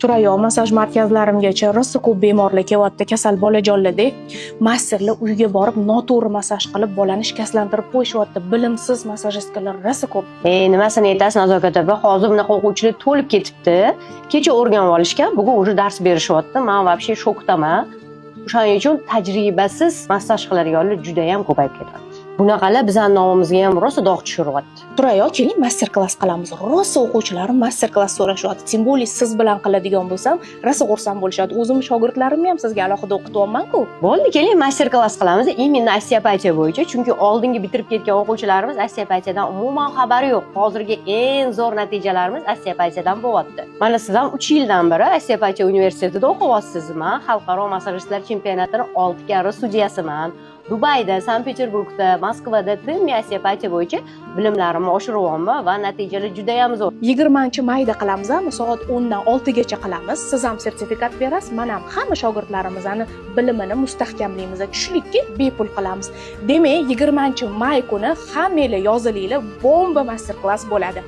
Surayo, massaj markazlarimgacha rosa ko'p bemorlar kelyapti, kasal bolajonlarda. Masterlar uyga borib noto'g'ri massaj qilib, bolani shikastlantirib qo'yishyapti. Bilimsiz массажистка lar rosa ko'p. E, nimasini aytasiz, Nazokat opa? Hozir bunaqa o'quvchilar to'lib ketibdi. Kecha o'rganib olishgan, bugun уже dars berishyapti. Man вообще shokdaman. O'shaning uchun tajribasiz massaj qiladiganlar juda ham ko'payib ketyapti. Bunaqalar bizani nomimizga ham rosa dog' tushiryapti. Surayo, keling, master klass qilamiz. Rosa o'quvchilarim master klass so'rashyapti. Тем более siz bilan qiladigan bo'lsam, rosa xursand bo'lishadi. O'zim shogirdlarimni ham sizga alohida o'qityapman-ku. Bo'ldi, keling, master klass qilamiz именно osteopatiya bo'yicha, chunki oldingi bitirib ketgan o'quvchilarimiz osteopatiyadan umuman xabari yo'q. Hozirgi eng zo'r natijalarimiz osteopatiyadan bo'lyapti. Mana siz ham 3 yildan beri osteopatiya universitetida o'qiyapsiz. Man xalqaro massajistlar chempionatini 6 karra sudyasiman. Dubayda, Sankt Peterburgda, Moskvada tinmay osteopatiya bo'yicha bilimlarimni oshiryapman va natijalar juda ham zo'r. 20 mayda qilamiz, soat 10 dan 6 gacha qilamiz. Siz ham sertifikat berasiz, man ham hamma shogirdlarimizni bilimini mustahkamlaymiz. Tushlikki bepul qilamiz. Demak, 20 may kuni hammanglar yozilinglar, bomba master klass bo'ladi.